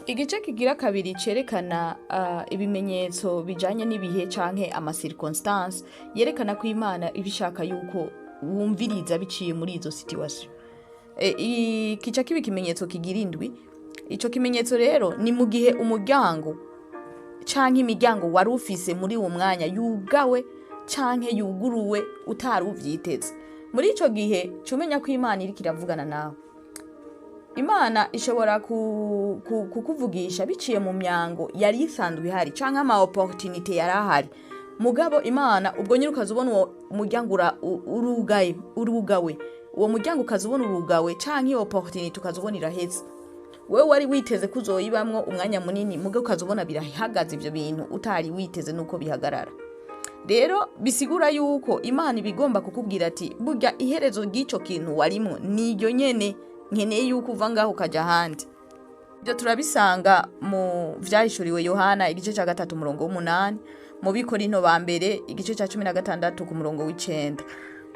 Igice kigira kabiri cerekana ibimenyetso bijanye n'ibihe canke ama circonstances yerekana ko Imana iba ishaka yuko wumviriza biciye muri izo situation. Kica kiba ikimenyetso kigira indwi. Ico kimenyetso rero ni mu gihe umuryango canke imiryango wari ufise muri uwo mwanya yugawe canke yuguruwe utari uvyiteze. Muri ico gihe cumenya ko Imana iriko iravugana nawe. Imana ishobora kukuvugisha biciye mu myango yari isanzwe ihari canke ama opportunité yari ahari, mugabo Imana ubwo nyine ukaza ubona uwo muryango urugaye, urugawe. Uwo muryango ukaza ubona urugawe canke iyo opportunité ukaza ubona iraheze. Wewe wari witeze ko uzoyibamwo umwanya munini, mugabo ukaza ubona birahagaze, ivyo bintu utari witeze nuko bihagarara. Rero bisigura yuko Imana iba igomba kukubwira ati: "Burya iherezo ry'ico kintu warimwo niryo nyene, nkeneye yuko uva ngaho ukaja ahandi." Ibyo turabisanga mu Vyahishuriwe Yohana igice cya 3 umurongo w'8, mu Bikorinto ba mbere igice cya 16 ku murongo w'9.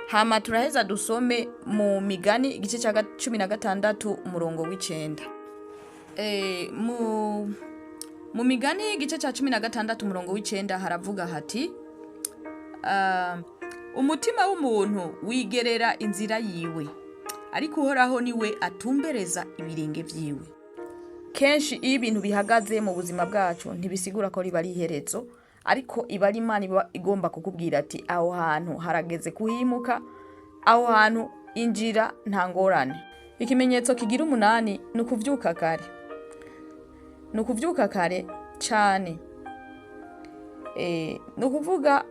Hama turaheza dusome mu Migani igice cya 16 umurongo w'9. Mu Migani igice cya 16 umurongo w'9 haravuga hati: "Umutima w'umuntu wigerera inzira yiwe, ariko Uhoraho niwe atumbereza ibirenge vyiwe." Kenshi iyo ibintu bihagaze mu buzima bwacu, ntibisigura ko riba ari iherezo, ariko iba ari Imana iba igomba kukubwira ati: "Aho hantu harageze kuhimuka, aho hantu injira, nta ngorane." Ikimenyetso kigira umunani ni ukuvyuka kare, ni ukuvyuka kare cane. Ni ukuvuga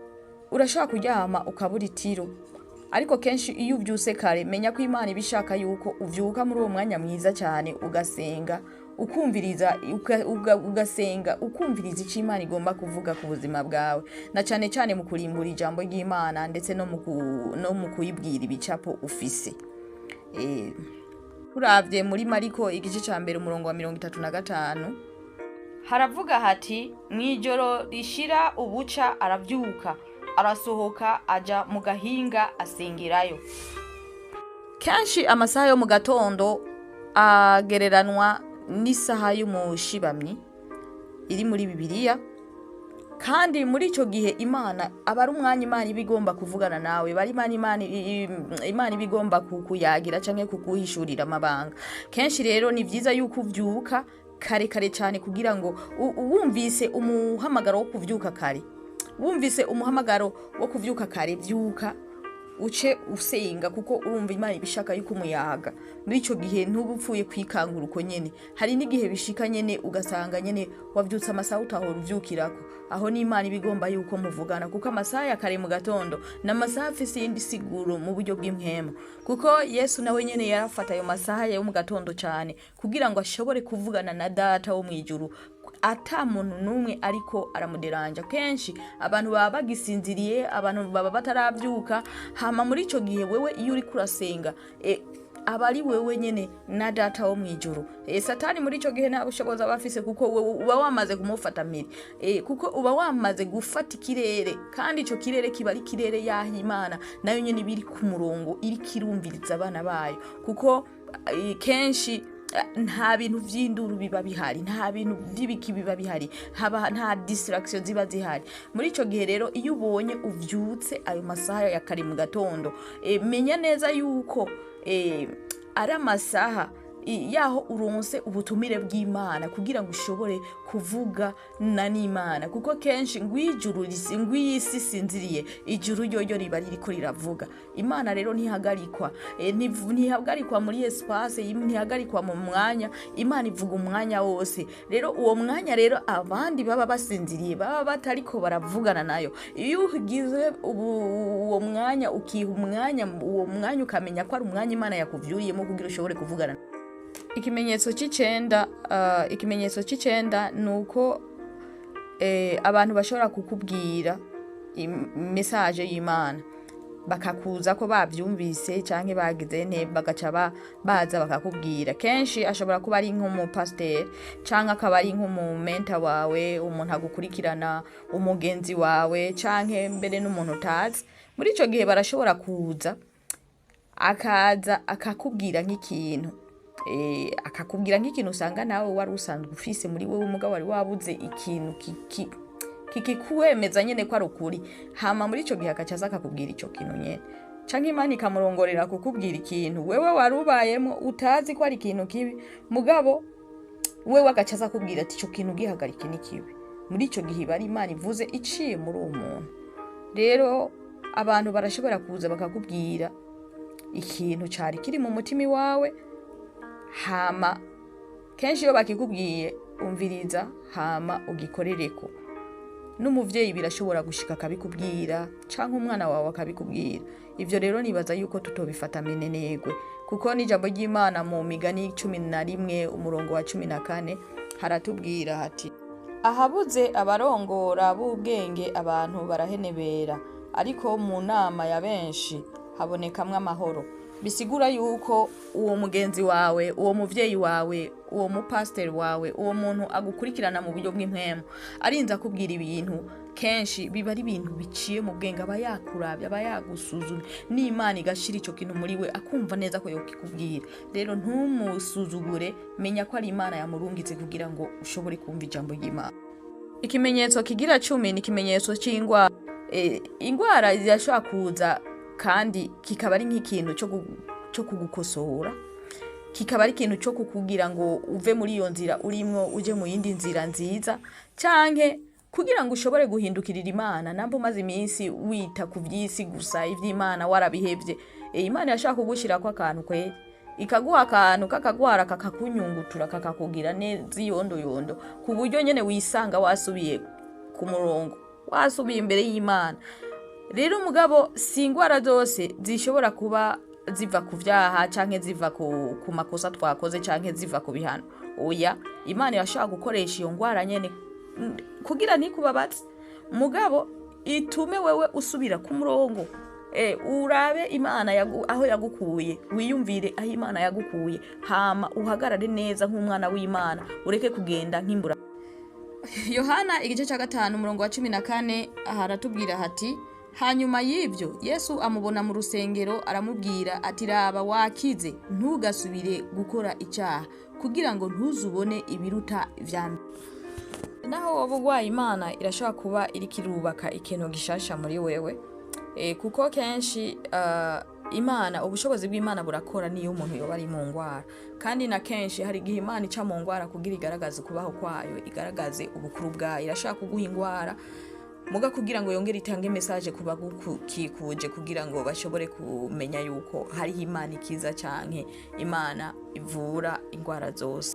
urashobora kuryama ukabura itiro, ariko kenshi iyo uvyuse kare, menya ko Imana iba ishaka yuko uvyuka muri uwo mwanya mwiza cyane, ugasenga, ukumviriza, ugasenga, ukumviriza icyo Imana igomba kuvuga ku buzima bwawe, na cane cane mu kurimbura ijambo ry'Imana, ndetse no mu kuyibwira ibicapo ufise. Turavye muri Mariko igice ca 1 umurongo wa 35, haravuga hati: "Mw'ijoro rishira ubuca aravyuka, arasohoka, aja mu gahinga asengerayo." Kenshi amasaha yo mu gatondo agereranwa n'isaha y'umushibamyi iri muri Bibiliya, kandi muri ico gihe Imana aba ari umwanya Imana iba igomba kuvugana nawe, bari Imana iba igomba kukuyagira canke kukuhishurira amabanga. Kenshi rero ni vyiza yuko uvyuka kare kare cyane, kugira ngo wumvise umuhamagaro wo kuvyuka kare, wumvise umuhamagaro wo kuvyuka kare, vyuka uce usenga, kuko urumva Imana ibishaka yuko umuyaga. Muri ico gihe ntuba upfuye kwikangura uko nyene. Hari n'igihe bishika nyene ugasanga nyene wavyutse amasaha utahora uvyukirako. Aho ni Imana iba igomba yuko muvugana, kuko amasaha ya kare mu gatondo ni amasaha afise iyindi siguro mu buryo bw'impwemu, kuko Yesu nawe nyene yarafata ayo masaha yo mu gatondo cane kugira ngo ashobore kuvugana na Data wo mw'ijuru ata muntu n'umwe ariko aramuderanja. Kenshi abantu baba bagisinziriye, abantu baba bataravyuka. Hama muri ico gihe wewe iyo uriko urasenga, aba ari wewe nyene na Data wo mw'ijuru. Satani muri ico gihe nta bushobozi aba afise, kuko wewe uba wamaze kumufata mpiri, kuko uba wamaze gufata ikirere, kandi ico kirere kiba ari ikirere yaho Imana nayo nyene iba iri ku murongo, iriko irumviriza abana bayo, kuko kenshi nta bintu vy'induru biba bihari, nta bintu vy'ibiki biba bihari, haba nta distraction ziba zihari. Muri ico gihe rero, iyo ubonye uvyutse ayo masaha ya kare mu gatondo, menya neza yuko ari amasaha yaho uronse ubutumire bw'Imana kugira ngo ushobore kuvuga na n'Imana, kuko kenshi ngwijuru ngw'isi sinziriye, ijuru ryoryo riba ririko riravuga. Imana rero ntihagarikwa, ntihagarikwa muri espace, ntihagarikwa mu mwanya. Imana ivuga umwanya wose. Rero uwo mwanya rero abandi baba basinziriye, baba batariko baravugana nayo, iyo ugize uwo mwanya, ukiha umwanya, uwo mwanya ukamenya ko ari umwanya Imana yakuvyuriyemo kugira ushobore kuvugana. Ikimenyetso c'icenda ni uko abantu bashobora kukubwira message y'Imana, bakakuza ko bavyumvise canke bagize nte, bagaca baza bakakubwira. Kenshi ashobora kuba ari nk'umupasiteri, canke akaba ari nk'umu mentor wawe, umuntu agukurikirana, umugenzi wawe, canke mbere n'umuntu utazi. Muri ico gihe barashobora kuza, akaza akakubwira nk'ikintu. Akakubwira nk'ikintu usanga nawe wari usanzwe ufise muri wewe, mugabo wari wabuze ikintu kikikuwemeza nyene ko ari ukuri. Hama muri ico gihe agaca aza akakubwira ico kintu nyene, canke Imana ikamurongorera kukubwira ikintu wewe wari ubayemo utazi ko ari ikintu kibi, mugabo wewe agaca aza akubwira ati ico kintu gihagarike, ni kibi. Muri ico gihe iba ari Imana ivuze iciye muri uwo muntu. Rero abantu barashobora kuza bakakubwira ikintu cari kiri mu mutima iwawe. Hama kenshi iyo bakikubwiye, umviriza hama ugikorereko. N'umuvyeyi birashobora gushika akabikubwira, canke umwana wawe akabikubwira. Ivyo rero nibaza yuko tutobifata minenegwe, kuko n'ijambo ry'Imana mu Migani 11 umurongo wa 14 haratubwira hati: "Ahabuze abarongora b'ubwenge abantu barahenebera, ariko mu nama ya benshi habonekamwo amahoro." Bisigura yuko uwo mugenzi wawe, uwo muvyeyi wawe, uwo mupasiteri wawe, uwo muntu agukurikirana mu buryo bw'impwemu, arinze akubwira ibintu, kenshi biba ari ibintu biciye mu bwenge, aba yakuravye, aba yagusuzumye, n'Imana igashira ico kintu muri we, akumva neza ko yokikubwira. Rero ntumusuzugure, menya ko ari Imana yamurungitse kugira ngo ushobore kumva ijambo ry'Imana. Ikimenyetso kigira 10 ni ikimenyetso c'ingwara. Ingwara zirashobora kuza kandi kikaba ari nk'ikintu cyo kugukosora, kikaba ari ikintu cyo kukugira ngo uve muri iyo nzira urimwo uje mu yindi nzira nziza, canke kugira ngo ushobore guhindukirira Imana. Namba umaze iminsi wita ku vy'isi gusa, ivy'Imana warabihevye, Imana irashaka kugushirako akantu kweri, ikaguha akantu kakagwara, kakakunyungutura, kakakugira neza iyondoyondo, ku buryo nyene wisanga wasubiye ku murongo, wasubiye imbere y'Imana. Rero mugabo si ingwara zose zishobora kuba ziva ku vyaha, canke ziva ku makosa twakoze, canke ziva ku bihano. Oya, Imana irashobora gukoresha iyo ngwara nyene kugira ntikubabaze, mugabo itume wewe usubira ku murongo. Urabe Imana aho yagukuye, wiyumvire aho Imana yagukuye, hama uhagarare neza nk'umwana w'Imana, ureke kugenda nk'imbura. Yohana igice cya 5 umurongo wa 14 haratubwira hati: "Hanyuma y'ibyo Yesu amubona mu rusengero, aramubwira ati: 'Raba, wakize, ntugasubire gukora icyaha kugira ngo ntuzubone ibiruta vya mbere.'" Naho woba urwaye, Imana irashobora kuba iriko irubaka ikintu gishasha muri wewe, kuko kenshi Imana, ubushobozi bw'Imana burakora niyo umuntu yoba ari mu ngwara. Kandi na kenshi hari igihe Imana ica mu ngwara kugira igaragaze ukubaho kwayo, igaragaze ubukuru bwayo. Irashobora kuguha ingwara muga kugira ngo yongere itange message ku bagukikuje, kugira ngo bashobore kumenya yuko hariho Imana ikiza canke Imana ivura ingwara zose.